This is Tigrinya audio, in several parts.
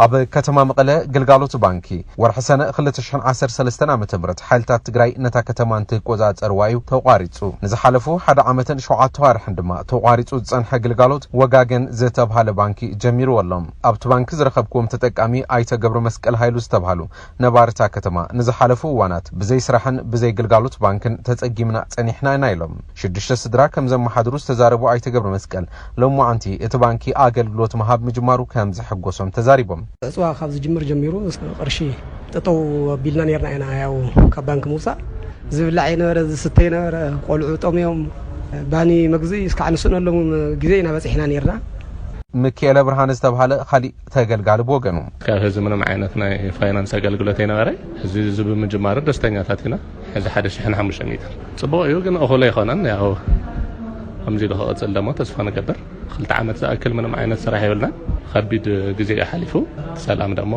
ኣብ ከተማ መቐለ ግልጋሎት ባንኪ ወርሒ ሰነ ክልተ ሽሕን ዓሰርተ ሰለስተን ዓመተ ምህረት ሓይልታት ትግራይ ነታ ከተማ እንትቆጻጸርዋ እዩ ተቋሪጹ። ንዝሓለፉ ሓደ ዓመትን ሸውዓተ ዋርሕን ድማ ተቋሪጹ ዝጸንሐ ግልጋሎት ወጋገን ዝተብሃለ ባንኪ ጀሚርዎ ኣሎ። ኣብቲ ባንኪ ዝረኸብክዎም ተጠቃሚ ኣይተ ገብረ መስቀል ሃይሉ ዝተብሃሉ ነባርታ ከተማ ንዝሓለፉ እዋናት ብዘይ ስራሕን ብዘይ ግልጋሎት ባንክን ተጸጊምና ጸኒሕና ኢና ኢሎም። ሽዱሽተ ስድራ ከም ዘመሓድሩ ዝተዛረቡ ኣይተ ገብረ መስቀል ሎማዓንቲ እቲ ባንኪ ኣገልግሎት ምሃብ ምጅማሩ ከም ዘሐጎሶም ተዛሪቦም። ዕፅዋ ካብ ዝጅምር ጀሚሩ ቅርሺ ጠጠው ኣቢልና ነርና ኢና። ያው ካብ ባንክ ምውፃእ ዝብላዕ የነበረ፣ ዝስተ የነበረ፣ ቆልዑ ጠምዮም ባኒ መግዝኢ እስካዕ ንስእነሎም ግዜ ኢና በፂሕና ነርና። ምክኤለ ብርሃን ዝተብሃለ ካሊእ ተገልጋሊ ብወገኑ ካብ ህዝቢ ምንም ዓይነት ናይ ፋይናንስ ኣገልግሎት ኣይነበረ። እዚ እዚ ብምጅማሩ ደስተኛታት ኢና። ሕዚ ሓደ ሽሕን ሓሙሽተ ሚእትን ጽቡቕ እዩ፣ ግን እኹል ኣይኮነን። ያው ከምዚ ኢሉ ክቕጽል ደሞ ተስፋ ንገብር። ክልተ ዓመት ዝኣክል ምንም ዓይነት ስራሕ የብልናን። ከቢድ ግዜ እዩ ሓሊፉ። ሰላም ደሞ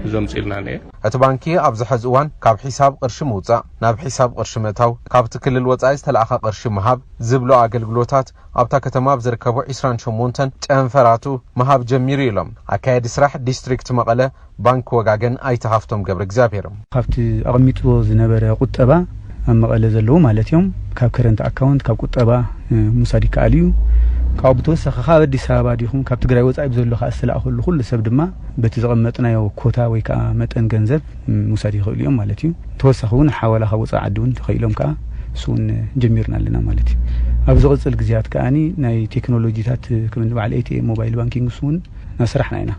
እዞም ጽኢልና እየ። እቲ ባንኪ ኣብዚ ሕዚ እዋን ካብ ሒሳብ ቅርሺ ምውጻእ ናብ ሒሳብ ቅርሺ ምእታው፣ ካብቲ ክልል ወጻኢ ዝተለኣኸ ቅርሺ ምሃብ ዝብሉ ኣገልግሎታት ኣብታ ከተማ ኣብ ዝርከቡ ዕስራን ሸሞንተን ጨንፈራቱ ምሃብ ጀሚሩ ኢሎም ኣካያዲ ስራሕ ዲስትሪክት መቐለ ባንክ ወጋገን ኣይተ ሃፍቶም ገብረ እግዚኣብሔር። ካብቲ ኣቐሚጥዎ ዝነበረ ቁጠባ ኣብ መቐለ ዘለዉ ማለት እዮም፣ ካብ ከረንት ኣካውንት፣ ካብ ቁጠባ፣ እ፣ ምውሳድ ይከኣል እዩ። ካብኡ ብተወሳኺ ካብ ኣዲስ ኣበባ ዲኹም ካብ ትግራይ ወጻኢ ብዘሎ ከኣ ዝተላእኸሉ ኩሉ ሰብ ድማ በቲ ዘቐመጥናዮ ኮታ ወይ ከኣ መጠን ገንዘብ፣ እ፣ ምውሳድ ይኽእሉ እዮም ማለት እዩ። ተወሳኺ እውን ሓዋላ ካብ ወጻኢ ዓዲ እውን ተኸኢሎም ከኣ እሱ እውን ጀሚርና ኣለና ማለት እዩ። ኣብ ዝቕጽል ግዜያት ከኣኒ ናይ ቴክኖሎጂታት፣ እ፣ ከም በዓል ኤ ቲ ኤም፣ ሞባይል ባንኪንግ፣ እሱ እውን እናሰራሕና ኢና።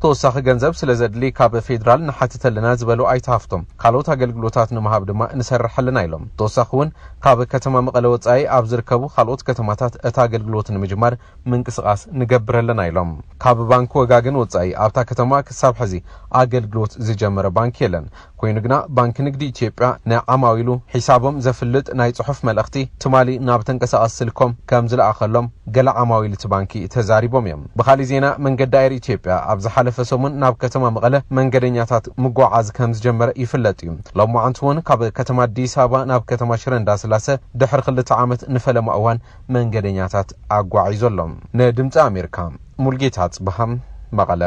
ተወሳኺ ገንዘብ ስለ ዘድሊ ካብ ፌዴራል ንሓትት ኣለና ዝበሉ ኣይተ ሃፍቶም፣ ካልኦት ኣገልግሎታት ንምሃብ ድማ ንሰርሕ ኣለና ኢሎም። ተወሳኺ እውን ካብ ከተማ መቐለ ወጻኢ ኣብ ዝርከቡ ካልኦት ከተማታት እቲ ኣገልግሎት ንምጅማር ምንቅስቓስ ንገብር ኣለና ኢሎም። ካብ ባንክ ወጋገን ወጻኢ ኣብታ ከተማ ክሳብ ሕዚ ኣገልግሎት ዝጀመረ ባንክ የለን። ኮይኑ ግና ባንክ ንግዲ ኢትዮጵያ ንዓማዊሉ ሒሳቦም ዘፍልጥ ናይ ጽሑፍ መልእኽቲ ትማሊ ናብ ተንቀሳቓሲ ስልኮም ከም ዝለኣኸሎም ገለ ዓማዊል እቲ ባንኪ ተዛሪቦም እዮም። ብኻሊእ ዜና መንገዲ ኣየር ኢትዮጵያ ኣብ ዝሓለፈ ሰሙን ናብ ከተማ መቐለ መንገደኛታት ምጓዓዝ ከም ዝጀመረ ይፍለጥ እዩ። ሎማዓንቲ እውን ካብ ከተማ ኣዲስ ኣበባ ናብ ከተማ ሽረ እንዳስላሰ ድሕሪ ክልተ ዓመት ንፈለማ እዋን መንገደኛታት ኣጓዒዙ ኣሎ። ንድምፂ ኣሜሪካ ሙልጌታ ጽብሃም መቐለ።